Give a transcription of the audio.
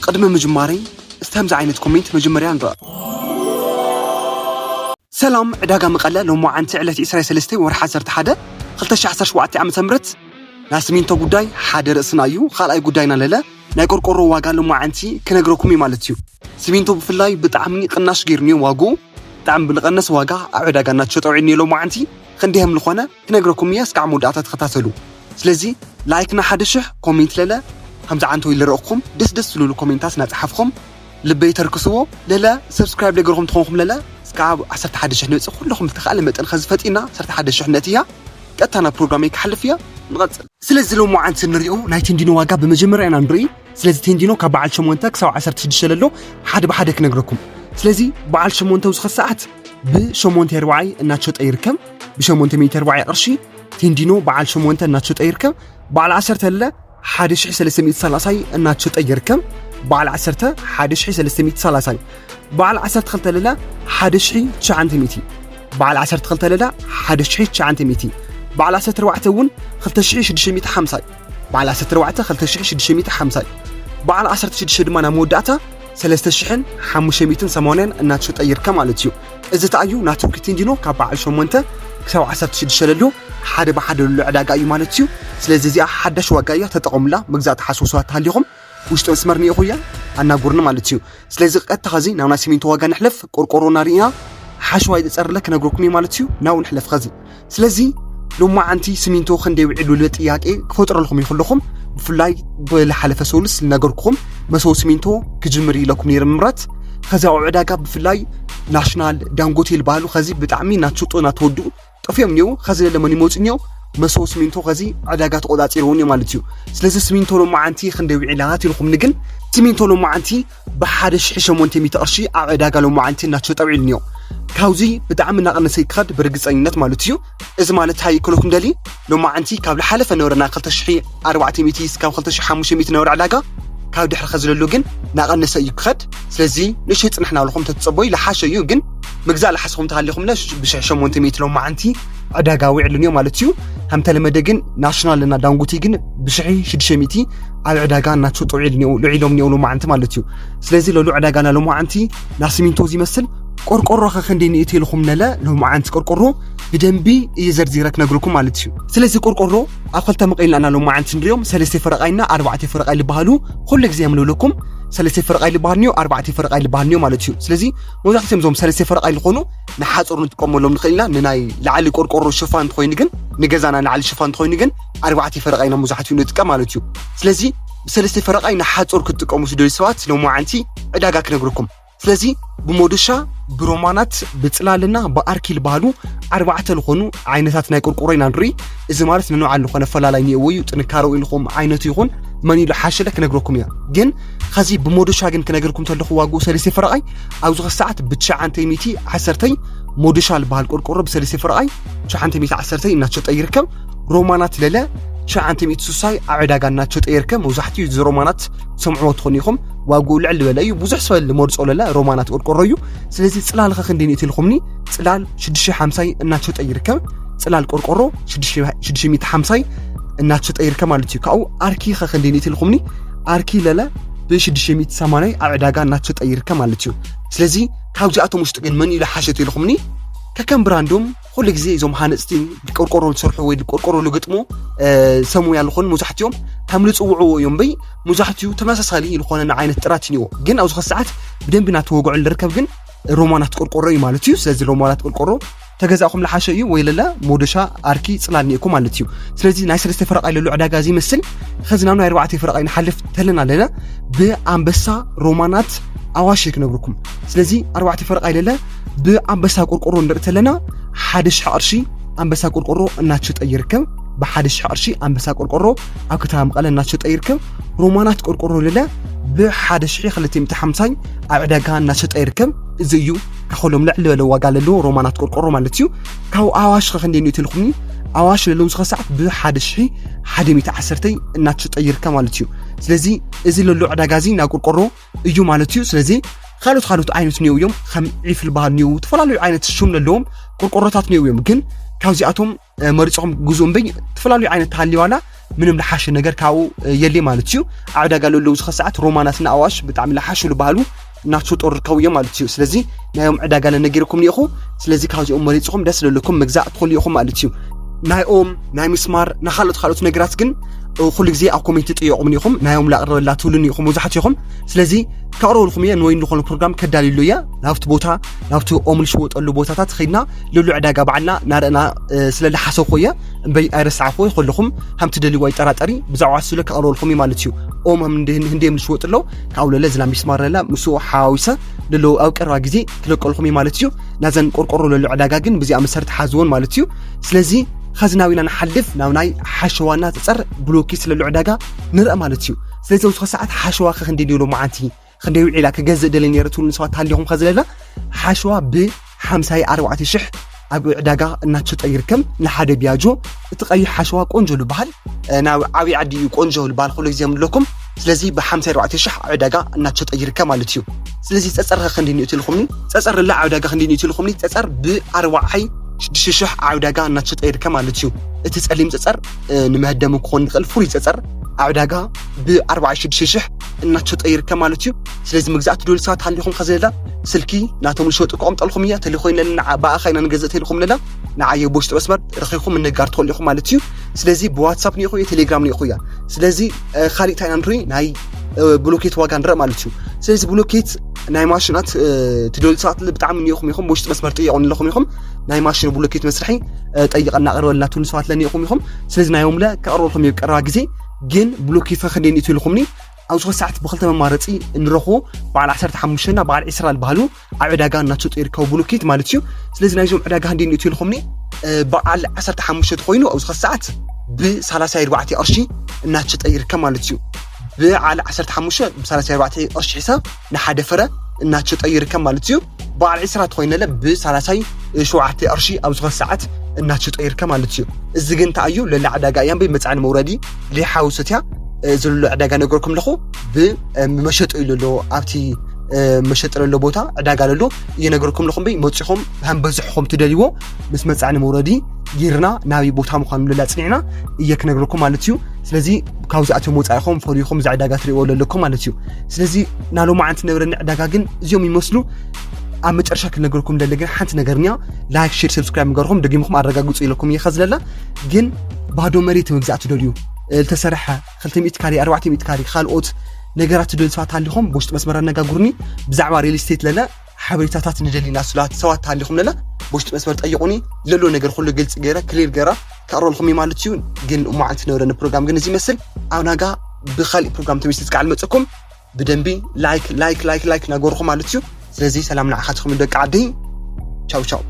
ቅድሚ ምጅማረይ እስቲ ከምዚ ዓይነት ኮሜንት መጀመርያ ንርኣ። ሰላም፣ ዕዳጋ መቐለ ሎማዓንቲ ዕለት ዕስራን ሰለስተን ወርሒ ዓሰርተ ሓደ ክልተ ሺሕ ዓሰርተ ሸውዓተ ዓመተ ምህረት ናይ ሲሚንቶ ጉዳይ ሓደ ርእስና እዩ። ካልኣይ ጉዳይና ለለ ናይ ቆርቆሮ ዋጋ ሎማዓንቲ ክነግረኩም እዩ ማለት እዩ። ሲሚንቶ ብፍላይ ብጣዕሚ ቅናሽ ገይሩ እኒኦ ዋግኡ። ብጣዕሚ ብልቐነስ ዋጋ ኣብ ዕዳጋ እናተሸጠ ውዒሉ እኒኦ ሎማዓንቲ። ክንደይ ከም ዝኾነ ክነግረኩም እየ። እስካዕ መወዳእታ ተኸታተሉ። ስለዚ ላይክና ሓደ ሽሕ፣ ኮሜንት ለለ ከምዚ ዓንቶ ኢለ ረእኹም ደስ ደስ ዝልሉ ኮሜንታት እናፀሓፍኹም ልበይ ተርክስዎ። ለለ ሰብስክራይብ ደገርኩም ትኾንኩም ለለ እስካብ ዓሰርተ ሓደ ሽሕ ንበፅእ ኩልኹም ብተኻእለ መጠን ኸዚ ፈጢና ዓሰርተ ሓደ ሽሕ ነእትያ። ቀጥታ ናብ ፕሮግራመይ ክሓልፍ እያ። ንቐፅል። ስለዚ ሎማዓንቲ ንሪኦ ናይ ቴንዲኖ ዋጋ ብመጀመርያ ኢና ንርኢ። ስለዚ ቴንዲኖ ካብ በዓል ሸሞንተ ክሳብ ዓሰርተ ሽዱሽተ ለሎ ሓደ ብሓደ ክነግረኩም። ስለዚ በዓል ሸሞንተ ኣብዚ ኸዚ ሰዓት ብሸሞንተ ኣርባዓይ እናተሸጠ ይርከብ። ብሸሞንተ ሚእቲ ኣርባዓይ ቅርሺ ቴንዲኖ በዓል ሸሞንተ እናተሸጠ ይርከብ። በዓል ዓሰርተ ለለ ሓደ ሽሕ ሰለስተ ሚእቲ ሰላሳይ እናተሸጠ ይርከብ። በዓል ዓሰርተ ሓደ ሽሕ ሰለስተ ሚእቲ ሰላሳይ። በዓል ዓሰርተ ክልተ ለለ ሓደ ሽሕ ትሽዓተ ሚእቲ። በዓል ዓሰርተ ክልተ ለለ ሓደ ሽሕ ትሽዓተ ሚእቲ። በዓል ዓሰርተ ኣርባዕተ እውን ክልተ ሽሕ ሽዱሽተ ሚእቲ ሓምሳይ። በዓል ዓሰርተ ኣርባዕተ ክልተ ሽሕ ሽዱሽተ ሚእቲ ሓምሳይ። በዓል ዓሰርተ ሽዱሽተ ድማ ናብ መወዳእታ ሰለስተ ሽሕን ሓሙሽተ ሚእትን ሰማንያን እናተሸጠ ይርከብ ማለት እዩ። እዚ ተኣዩ ናቱ ቴንዲኖ ካብ በዓል ሸሞንተ ክሳብ ዓሰርተ ሽዱሽተ ለሎ ሓደ ብሓደ ለሎ ዕዳጋ እዩ ማለት እዩ። ስለዚ እዚኣ ሓዳሽ ዋጋ እያ፣ ተጠቐሙላ። ምግዛእ ትሓስቡ ሰባት ተሃሊኹም ውሽጢ መስመር ንኢኹ እያ፣ ኣናጉርኒ ማለት እዩ። ስለዚ ቀጥታ ኸዚ ናብ ናይ ሲሚንቶ ዋጋ ንሕለፍ። ቆርቆሮና ርኢና ሓሸዋይ ዝፀርለ ክነግረኩም እዩ ማለት እዩ። ናብኡ ንሕለፍ ኸዚ። ስለዚ ሎማዓንቲ ሲሚንቶ ክንደይ ውዒሉ ልብል ጥያቄ ክፈጥረልኩም እዩ ኩልኹም። ብፍላይ ብዝሓለፈ ሰሉስ ዝነገርኩኹም መሰቦ ሲሚንቶ ክጅምር ኢለኩም ነይረ ምምራት። ኸዚ ኣብ ዕዳጋ ብፍላይ ናሽናል፣ ዳንጎቴ ዝበሃሉ ኸዚ ብጣዕሚ እናተሸጡ እናተወድኡ ጠፊኦም እኒው። ኸዚ ለለ መን ይመፁ እኒው? መሰቦ ሲሚንቶ ኸዚ ዕዳጋ ተቆፃፂርዎ እኒው ማለት እዩ። ስለዚ ሲሚንቶ ሎማዓንቲ ክንደይ ውዒላ ትልኹምኒ፣ ግን ሲሚንቶ ሎማዓንቲ ብሓደ ሽሕ ሸሞንተ ሚእቲ ቅርሺ ኣብ ዕዳጋ ሎማዓንቲ እናተሸጠ ውዒሉ እኒኦ። ካብዚ ብጣዕሚ እናቐነሰ ክኸድ ብርግፀኝነት ማለት እዩ። እዚ ማለት እንታይ ክብለኩም ደሊ፣ ሎማዓንቲ ካብ ዝሓለፈ ነበረ ናይ ክልተ ሽሕ ኣርባዕተ ሚእቲ እስካብ ክልተ ሽሕ ሓሙሽተ ሚእቲ ነበረ ዕዳጋ፣ ካብ ድሕሪ ኸዚ ለሎ ግን እናቐነሰ እዩ ክኸድ። ስለዚ ንእሽተይ ፅንሕና ኣለኹም ተትፀበዩ ልሓሸ እዩ፣ ግን ምግዛእ ልሓስኹም ተሃሊኹም ለ ብሽሕ ሸሞንተ ሚእቲ ሎማዓንቲ ዕዳጋ ውዒሉ እኒኦ ማለት እዩ። ከም ተለመደ ግን ናሽናል እና ዳንጎቴ ግን ብሽሕ ሽዱሽተ ሚእቲ ኣብ ዕዳጋ እናተሸጡ ውዒሉ እኒኦ፣ ውዒሎም እኒኦ ሎማዓንቲ ማለት እዩ። ስለዚ ለሎ ዕዳጋና ሎማዓንቲ ናይ ሲሚንቶ እዚ ይመስል። ቆርቆሮ ኸ ክንደይ ንእቲ ኢልኹም ነለ ሎማዓንቲ ቆርቆሮ ብደንቢ እየ ዘርዚረ ክነግርኩም ማለት እዩ። ስለዚ ቆርቆሮ ኣብ ክልተ መቐይልና ኢና ሎማዓንቲ ንሪኦም፣ ሰለስተ ፈረቓይና ኣርባዕተ ፈረቓይ ዝበሃሉ ኩሉ ግዜ እዮም ልብለኩም። ሰለስተ ፈረቓይ ዝበሃል እኒኦ፣ ኣርባዕተ ፈረቓይ ዝበሃል እኒኦ ማለት እዩ። ስለዚ መብዛሕትኦም እዞም ሰለስተ ፈረቓይ ዝኾኑ ንሓፁር ንጥቀመሎም ንኽእል ኢና። ንናይ ላዕሊ ቆርቆሮ ሽፋን እንተኾይኑ ግን፣ ንገዛና ላዕሊ ሽፋን እንተኾይኑ ግን ኣርባዕተ ፈረቓ ኢና መብዛሕትኡ ንጥቀም ማለት እዩ። ስለዚ ብሰለስተ ፈረቓይ ንሓፁር ክትጥቀሙ ዝደልዩ ሰባት ሎማዓንቲ ዕዳጋ ክነግርኩም። ስለዚ ብሞዶሻ፣ ብሮማናት፣ ብፅላልና ብኣርኪ ዝበሃሉ ኣርባዕተ ዝኾኑ ዓይነታት ናይ ቆርቆሮ ኢና ንርኢ። እዚ ማለት ንንባዕሉ ዝኾነ ኣፈላላይ እኒኦዎ እዩ። ጥንካረኡ ኢልኹም ዓይነቱ ይኹን መን ኢሉ ሓሸለ ክነግረኩም እያ። ግን ኸዚ ብሞዶሻ ግን ክነግርኩም ተለኹ ዋግኡ ሰለስተ ፈረቓይ ኣብዚ ኸዚ ሰዓት ብትሽዓተ ሚእቲ ዓሰርተ ሞዶሻ ዝበሃል ቆርቆሮ ብሰለስተ ፈረቓይ ትሽዓተ ሚእቲ ዓሰርተ እናተሸጠ ይርከብ። ሮማናት ለለ ትሽዓተ ሚእቲ ስሳይ ኣብ ዕዳጋ እናተሸጠ ይርከብ። መብዛሕትኡ እዚ ሮማናት ሰምዕዎ ትኾኑ ኢኹም። ዋግኡ ልዕል ዝበለ እዩ። ብዙሕ ሰብ ልመርጾ ለለ ሮማናት ቆርቆሮ እዩ። ስለዚ ፅላል ኸ ክንደይ ንእቲ ኢልኹምኒ? ፅላል ሽዱሽተ ሓምሳይ እናተሸጠ ይርከብ። ፅላል ቆርቆሮ ሽዱሽተ ሚእቲ ሓምሳይ እናተሸጠ ይርከብ ማለት እዩ። ካብኡ ኣርኪ ኸ ክንደይ ንእቲ ኢልኹምኒ? ኣርኪ ለለ ብሽዱሽተ ሚእቲ ሰማንያ ኣብ ዕዳጋ እናተሸጠ ይርከብ ማለት እዩ። ስለዚ ካብዚኣቶም ውሽጢ ግን መን ኢሉ ሓሸት ኢልኹምኒ? ከከም ብራንዶም ኩሉ ግዜ እዞም ሃነፅቲ ቆርቆሮ ዝሰርሑ ወይ ቆርቆሮ ዝግጥሙ፣ እ፣ ሰሙያ ዝኾኑ መብዛሕትኦም ከም ዝፅውዕዎ እዮም። በይ መብዛሕትኡ ተመሳሳሊ ዝኾነ ዓይነት ጥራት እኒኦ። ግን ኣብዚ ኸዚ ሰዓት ብደንቢ እናተወግዐሉ ዝርከብ ግን ሮማናት ቆርቆሮ እዩ ማለት እዩ። ስለዚ ሮማናት ቆርቆሮ ተገዛእኹም ልሓሸ እዩ፣ ወይ ለለ ሞዶሻ ኣርኪ ፅላል እኒኤኩም ማለት እዩ። ስለዚ ናይ ሰለስተ ፈረቓ ለሎ ዕዳጋ እዚ ይመስል። ኸዚ ናብ ናይ ኣርባዕተ ፈረቓ ንሓልፍ ተለና ኣለና። ብኣንበሳ፣ ሮማናት፣ ኣዋሽ ክነግርኩም። ስለዚ ኣርባዕተ ፈረቓ ለለ ብኣንበሳ ቆርቆሮ ንርኢ ተለና ሓደ ሽሕ ቅርሺ ኣንበሳ ቆርቆሮ እናተሸጠ ይርከብ። ብሓደ ሽሕ ቅርሺ ኣንበሳ ቆርቆሮ ኣብ ከተማ መቐለ እናተሸጠ ይርከብ። ሮማናት ቆርቆሮ ለለ ብሓደ ሽሕ ክልተ ሚእቲ ሓምሳይ ኣብ ዕዳጋ እናተሸጠ ይርከብ። እዚ እዩ ካኸሎም ልዕሊ ዝበለ ዋጋ ለሎ ሮማናት ቆርቆሮ ማለት እዩ። ካብ ኣዋሽ ኸ ክንደይ ንእቲ ኢልኹምኒ? ኣዋሽ ለሎ ምስ ኸሰዓት ብሓደ ሽሕ ሓደ ሚእቲ ዓሰርተ እናተሸጠ ይርከብ ማለት እዩ። ስለዚ እዚ ለሎ ዕዳጋ እዚ ናይ ቆርቆሮ እዩ ማለት እዩ። ስለዚ ካልኦት ካልኦት ዓይነት እኒኦ እዮም፣ ከም ዒፍ ዝበሃል እኒኦ፣ ዝተፈላለዩ ዓይነት ሽም ዘለዎም ቆርቆሮታት እኒኦ እዮም። ግን ካብዚኣቶም መሪፅኹም ግዙ እምበይ። ዝተፈላለዩ ዓይነት ተሃልዩ ዋላ ምንም ልሓሸ ነገር ካብኡ የለ ማለት እዩ። ኣብ ዕዳጋ ለለዉ ዝኸ ሰዓት ሮማናትና ኣዋሽ ብጣዕሚ ልሓሹ ዝበሃሉ እናተሸጡ ርከቡ እዮም ማለት እዩ። ስለዚ ናዮም ዕዳጋ ለነገርኩም እኒኹ። ስለዚ ካብዚኦም መሪፅኹም ደስ ለለኩም ምግዛእ ትኽእሉ ኢኹም ማለት እዩ። ናይ ኦም ናይ ምስማር ናይ ካልኦት ካልኦት ነገራት ግን ኩሉ ግዜ ኣብ ኮሜንት ጥየቑም እኒኹም። ናዮም ላቕርበላ ትብሉኒ ኢኹም መብዛሕትኹም። ስለዚ ከቕርበልኩም እየ። ንወይን ዝኾነ ፕሮግራም ከዳልዩሉ እየ። ናብቲ ቦታ ናብቲ ኦም ልሽወጠሉ ቦታታት ኸይድና ልሉ ዕዳጋ ባዕልና ናረእና ስለ ልሓሰብኮ እየ እምበይ ኣይረሳዕኮ። ይኸለኹም ሃም ትደልይዋ ይጠራጠሪ ብዛዕባ ስለ ከቕርበልኩም እዩ ማለት እዩ። ኦም ሃም ህንዲ ህንዲ እዮም ልሽወጥ ኣለዉ። ካብኡ ለለ ዝላ ሚስማር ለላ ምስኡ ሓዋዊሰ ለሎ ኣብ ቀረባ ግዜ ክለቀልኩም እዩ ማለት እዩ። ናዘን ቆርቆሮ ለሎ ዕዳጋ ግን ብዚኣ መሰረት ሓዝወን ማለት እዩ። ስለዚ ኸዚ ናብና ንሓልፍ ናብ ናይ ሓሸዋና ፀፀር ብሎኬት ለሎ ዕዳጋ ንርአ ማለት እዩ። ስለዚ ኣብዚ ሰዓት ሓሸዋ ከክንዲ ዲሎ መዓንቲ ክንደይ ውዒላ ክገዝእ ደለ ነረ ትብሉ ሰባት ሃሊኹም ከዝለለ ሓሸዋ ብ ሓምሳ ኣርባዕተ ሽሕ ኣብ ዕዳጋ እናተሸጠ ይርከብ። ንሓደ ቢያጆ እቲ ቀይሕ ሓሸዋ ቆንጆ ዝበሃል ናብ ዓብዪ ዓዲ እዩ ቆንጆ ዝበሃል ኩሉ ግዜ ምለኩም። ስለዚ ብ ሓምሳ ኣርባዕተ ሽሕ ኣብ ዕዳጋ እናተሸጠ ይርከብ ማለት እዩ። ስለዚ ፀፀር ከ ክንዲ ንእትልኩምኒ ፀፀር ላ ኣብ ዕዳጋ ክንዲ ንእትልኩምኒ ፀፀር ብ ኣርባዓይ ሽዱሽተ ሽሕ ኣብ ዕዳጋ እናተሸጠ ይርከብ ማለት እዩ። እቲ ፀሊም ፀፀር ንመህደሚ ክኾን ይኽእል ፍሉይ ፀፀር ኣብ ዕዳጋ ብ ኣርባዓይ ሽዱሽተ ሽሕ እናተሸጠ ይርከብ ማለት እዩ። ስለዚ ምግዛእ ትደልዩ ሰባት ሃሊኹም ከዘለላ ስልኪ ናቶም ዝሸጡ ክቐምጠልኩም እያ። ተለኾይን ለና ብኣኻ ኢና ንገዝእ ተልኹም ለና ንዓየ ቦሽጢ መስመር ረኺኹም ምንጋር ትኽእሉ ኢኹም ማለት እዩ። ስለዚ ብዋትሳፕ ንኢኹ እየ ቴሌግራም ንኢኹ እያ። ስለዚ ካልእ እንታይ ኢና ንርኢ ናይ ብሎኬት ዋጋ ንረእ ማለት እዩ። ስለዚ ብሎኬት ናይ ማሽናት ትደልዩ ሰባት ብጣዕሚ ንኢኹም ኢኹም ቦሽጢ መስመር ጥየቑ ንለኹም ኢኹም ናይ ማሽን ብሎኬት መስርሒ ጠይቐና ቅርበልና ትብሉ ሰባት ለኒኢኹም ኢኹም። ስለዚ ናዮም ለ ከቕርበልኩም እዩ ቀረባ ግዜ ግን ብሎኬት ከክንደይ ንእትልኩምኒ ኣብዚ ሰዓት ብክልተ መማረፂ እንረኽቦ በዓል ዓሰርተ ሓሙሽተ እና በዓል ዕስራ ዝበሃሉ ኣብ ዕዳጋ እናተሸጡ ይርከቡ ብሎኬት ማለት እዩ። ስለዚ ናይዞም ዕዳጋ ክንደይ ንእትልኩምኒ በዓል ዓሰርተ ሓሙሽተ ተኮይኑ ኣብዚ ሰዓት ብ ሰላሳ ኣርባዕተ ቅርሺ እናተሸጠ ይርከብ ማለት እዩ። በዓል ዓሰርተ ሓሙሽተ ብ ሰላሳ ኣርባዕተ ቅርሺ ሒሳብ ንሓደ ፍረ እናተሸጠ ይርከብ ማለት እዩ። በዓል ዕስራ ተኮይነለ ብ ሰላሳ ሸውዓተ ቅርሺ ኣብዚ ሰዓት እናተሸጠ ይርከብ ማለት እዩ። እዚ ግን እንታይ እዩ ለላ ዕዳጋ እያ እምበይ መፅዓኒ መውረዲ ዘይሓወሰት እያ። ዝልሎ ዕዳጋ ነገርኩም ኣለኹ ብመሸጡ እዩ ለሎ ኣብቲ መሸጢ ለሎ ቦታ ዕዳጋ ለሎ እየነገርኩም ኣለኹ እምበይ መፂኹም ሃም በዝሕኹም ትደልይዎ ምስ መፅዓኒ መውረዲ ጌርና ናበይ ቦታ ምዃኑ ለላ ፅኒዕና እየ ክነግረኩም ማለት እዩ። ስለዚ ካብዚኣቶም ወፃኢኹም ፈሪኹም እዚ ዕዳጋ ትሪእዎ ለለኩም ማለት እዩ። ስለዚ ናሎማዓንቲ ነበረኒ ዕዳጋ ግን እዚኦም ይመስሉ። ኣብ መጨረሻ ክነገርኩም ደለ ግን ሓንቲ ነገር ኒያ ላይክ ሼር ሰብስክራይብ ምግበርኩም ደጊምኩም ኣረጋግፁ ኢለኩም እየ ከዝለላ ግን ባዶ መሬት ምግዛእ ትደልዩ ዝተሰርሐ ክልተ ሚእቲ ካሬ ኣርባዕተ ሚእቲ ካሬ ካልኦት ነገራት ትደልዩ ሰባት ሃሊኹም ብውሽጢ መስመር ኣነጋግሩኒ። ብዛዕባ ሪል ስቴት ለለ ሓበሬታታት ንደሊና ስላት ሰባት ሃሊኹም ለለ ብውሽጢ መስመር ጠይቁኒ። ለሎ ነገር ኩሉ ግልፂ ገይረ ክሊር ገይረ ከቕረልኩም እዩ ማለት እዩ። ግን እሞ ዓንቲ ነበረኒ ፕሮግራም ግን እዚ ይመስል ኣብ ናጋ ብካሊእ ፕሮግራም ተመልሰ ዝከዓል መፀኩም ብደንቢ ላይክ ላይክ ላይክ ላይክ ናገርኹ ማለት እዩ። ስለዚ ሰላም ንዓኻትኩም ደቂ ዓደይ። ቻው ቻው።